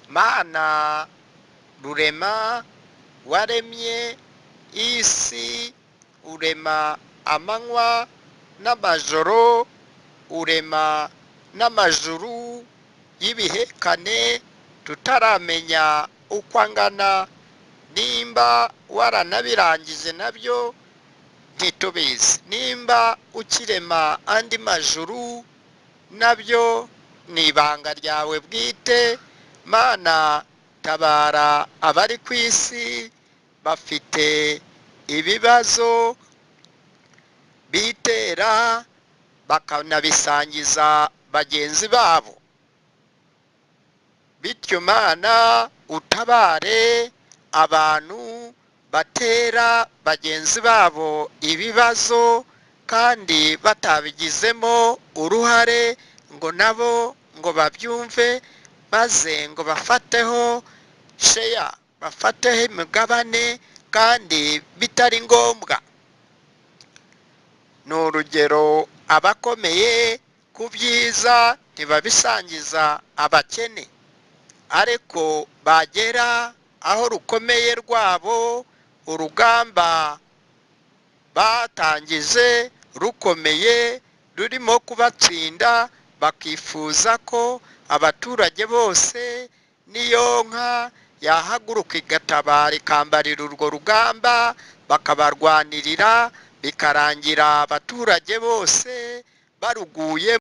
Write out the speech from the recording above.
Mana Rurema, waremye isi, urema amanywa n'amajoro, urema n'amajuru y'ibihekane tutaramenya uko angana, nimba waranabirangije nabyo ntitubizi, nimba ukirema andi majuru nabyo ni ibanga ryawe bwite. Mana tabara abari ku isi bafite ibibazo bitera bakanabisangiza bagenzi babo, bityo Mana utabare abantu batera bagenzi babo ibibazo kandi batabigizemo uruhare, ngo nabo ngo babyumve, maze ngo bafateho sheya, bafateho imigabane kandi bitari ngombwa. Ni urugero, abakomeye ku byiza ntibabisangiza abakene, ariko bagera aho rukomeye rwabo, urugamba batangije rukomeye rurimo kubatsinda, bakifuza ko abaturage bose n'iyo nka yahaguruka igatabara ikambarira urwo rugamba, bakabarwanirira, bikarangira abaturage bose baruguye.